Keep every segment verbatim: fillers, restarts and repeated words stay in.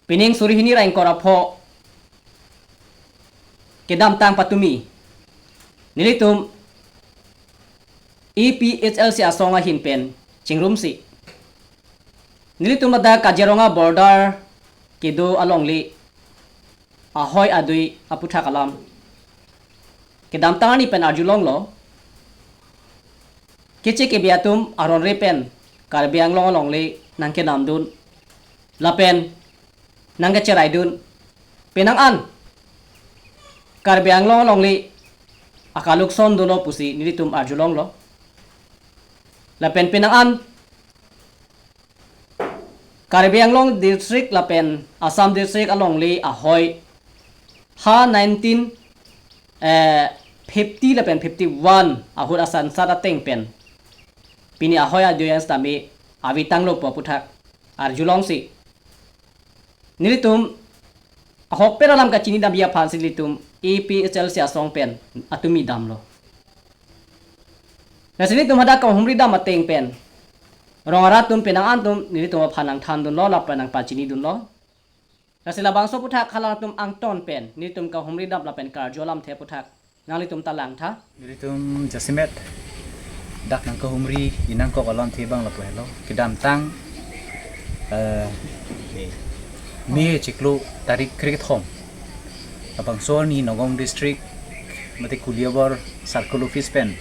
Pining suri hini ra ingkoi ra pho kedamtang patumi nelitum A P H L C asong ahin pen chingrumsi nelitum ladak Kaziranga border kedo alongle ahoi adui aputhak alam kedamtang arni pen arjulonglo. Keche kebe atum aron re pen Karbi Anglong alongle nangkenamdun lapen nangkecheraidun, penang an Karbi Anglong alongle akaluk son dolo pusi nelitum arjulonglo. Lapen penang an Karbi Anglong district lapen Assam district alongle ahoi ha nineteen eh, fifty lapen fifty-one ahut asansat ateng pen pini ahoi adui an sitame avi tanglo pu aputhak arjulongsi nelitum ahokpet alam kachinidamji aphansi nelitum A P H L C asong pen atumi damlo. Lasi nelitum hadak kahumri dam ateng pen rong arat atum penang an atum nelitum aphan nangthandunlo lapen nangpachinidunlo. Lasi labangso aputhak halangtum angton pen nelitum kahumri dam lapen karju alamthe aputhak nanglitum ta langtha. Nelitum jasemet dak nangkahumri inangkok alamthe abang lapu helo. Kedamtang eh, May chiklo tarik krekethom, labangso arni Nagaon district mate Koliabor circle office pen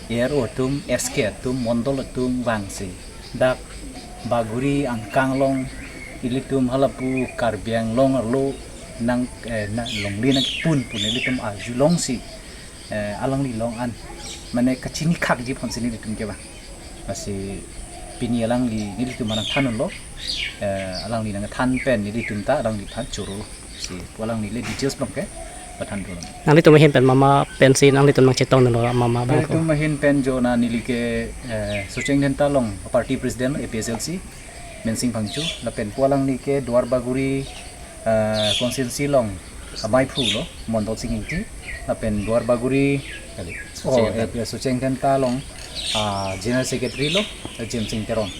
A R O atum, S K atum, mondol atum vangsi dak Bagori angkang along ilitum halapu Karbi Anglong arlo nang eh, na longle nangkepun pu nelitum arjulongsi eh, alangli along an mane kachini khakji aphansi nelitum kevang. Lasi pini alangli nelitum aphan nangthanlo, eh, alangli nangthan pen nelitum ta alangliphan choro. Si pu alangli le details along ke pathan dolo. Nanglitum ahin pen mama pensi nanglitum nangchetonglo mama abang ko. Nelitum ahin pen jo na neli ke eh, Socheng Dhenta along party president A P H L C, Mensing Phangcho, lapen pu alangli ke Duar Bagori eh, constituency along amei aphu lo, Mondol Sing Ingti, lapen Duar Bagori kali. Oh, Socheng Dhenta. Eh, Socheng Dhenta along ah, general secretary lo, Jemsing Teron.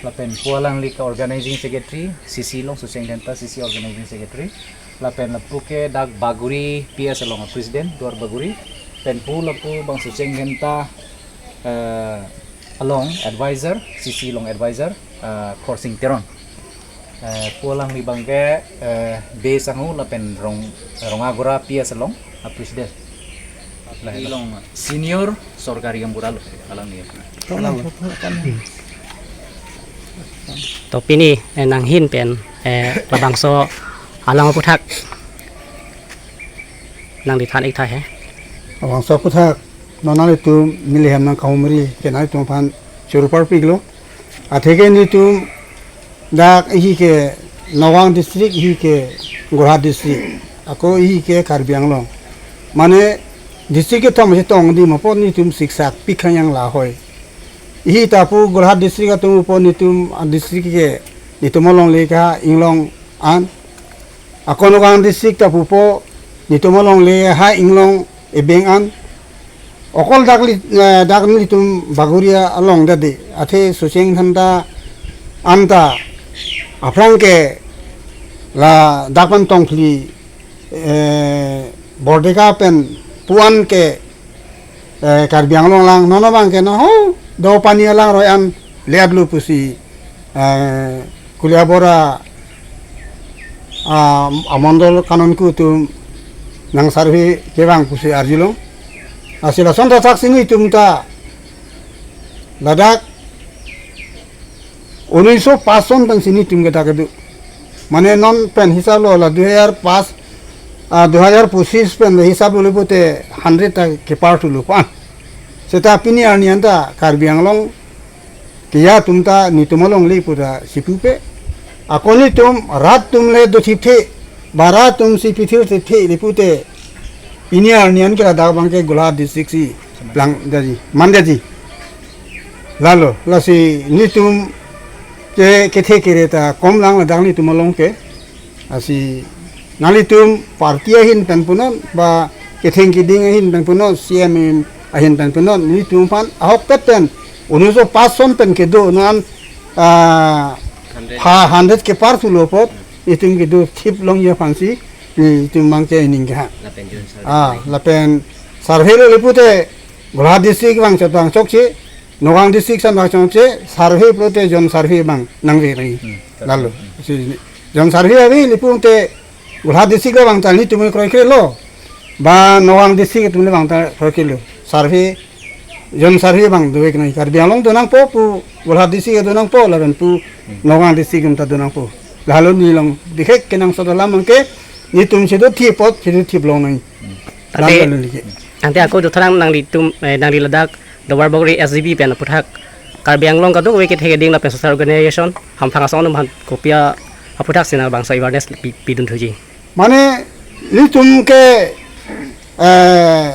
Lapen pu alangli ke organizing secretary, C C along, Socheng Dhenta C C organizing secretary. Lapen lapu ke dak Bagori P S along president, Duar Bagori. Pen pu lapu abang Socheng Dhenta eh, along advisor, C C along advisor, eh, Khorsing Teron. Eh, pu alangli abang ke eh, Bey Sangho lapen Rong Rongagora P S along a president. Along senior sorkari gaonbura lo alangli. To pini eh, nanghin pen eh, labangso alam aputhak nangli than ik tha he. Labangso aputhak non nanglitum neli hem nangkahumri ke nanglitum aphan choro parpiklo. Atheke nelitum dak ihi ke Nagaon district, ihi ke Jorhat district, ako ihi ke Karbi Anglong. Mane district kethom chetongdun apot nelitum siksak pik khang yang lahoi. Ihi ta pu Jorhat district atum apot nelitum a district ke nelitum alongle ke ha inglong an. Ako Nagaon district ta pupo nelitum alongle ha inglong ebeng an. Okol dak li, eh, dak nelitum Bagori along dade, athe Socheng Dhenta anta aphrang ke ladak pen tongphli, eh, Bordeka pen pu an ke eh, Karbi Anglong alang, non abang ke non ho do pani alangroi an le-etlo pusi eh, Koliabor a amondol kanonku atum nang survey kevang pusi arjulong. Lasi lason ta saksi nelitum ta ladak unnish so pass son pensi nelitum ke dak kedo. Mane non pen hisap lo la dui hajar pass, ah, dui hajar pochis pen le hisap lo pute hundred ta kepar thulo pan. Seta pini arni anta Karbi Anglong keya atum ta nelitum alongle pu ta si pupe. Ako nelitum rat atum le dothipthe, ba rat atum si pithirthe le pute. Pini arni an ke ladak abang ke Jorhat district si langdetji, mandetji. Lalo, lasi nelitum ke kethe kere ta kom lang ladak nelitum along ke. Lasi nanglitum party ahin pen punon, ba ketheng keding ahin pen punon, C M ahin pen punon, nelitum aphan ahokpet pen unnish so pass son pen kedo non, ah, hundred. Ha hundred kepar thulo apot. itum kedo thip longji aphansi, itum abangke ining keha. Lapen Zone Survey. Ah, lapen survey lo le pute Golaghat district abang chetong chokche, Nagaon district san abang chokche, survey pulote Zone Survey abang nangve ri. Hmm. Lalo. Si Zone Survey ave le pute Golaghat district abang ta nelitum kroikrelo. Ba Nagaon district atum le abang ta kroikrelo. Survey, Zone Survey abang dovek nangji. Karbi Anglong do nangpo pu, Golaghat district do nangpo, lapen pu Nagaon district atum ta do nangpo. Lalo neli long dikhek kenangsot alam abangke, nelitum chedo thip apot, chedo thip long nangji. Ante, lalo lagi. Ante ako dothrang nanglitum, eh, nangli ladak Duarbagori S D B pen aphuthak Karbi Anglong kadokave kethe keding lapen social organization, hamphang asong atum aphan kopi aphuthak si nang bangso awareness pi, pidun thuji. Mane nelitum ke, eh,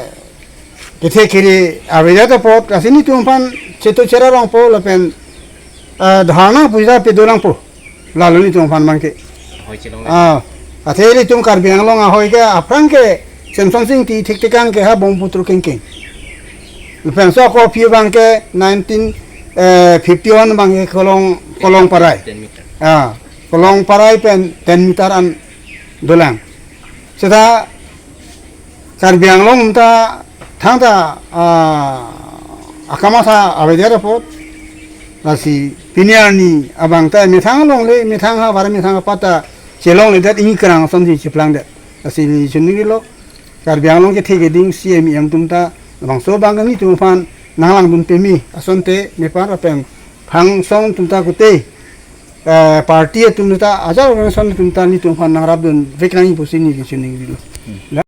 kethe kiri avedet apot, lasi nelitum aphan chetu chera rongpo lapen, eh, dharna puja pido nangpo. Lalo nelitum aphan abangke. Ahoi chelong. Ah, athe nelitum Karbi Anglong ahoi ke aphrang ke Semsonsing Ingti thekthekan ke ha Brahmaputra kengkeng. Lapen so ako aphi abangke nineteen, eh, fifty-one abangke Kolong, Kolong Parai. Ten meter. Ah, Kolong Parai pen ten meter an dolang. Seta Karbi Anglong ta thangta, ah, akam asa avedet apot. Lasi pini arni abang ta methang along le, methang havar, methang apat ta chelongledet, ingkrang asonsi cheplangdet. Lasi neli choningri lo, Karbi Anglong kethe keding C M E M atum ta labangso abang nelitum aphan nanglangdun peme asonte nepar lapen phang asong atum ta kute, eh, party atum ta, ajat organization atum ta nelitum aphan nangrapdunvek nangji pusi neli choningri lo. Hmm.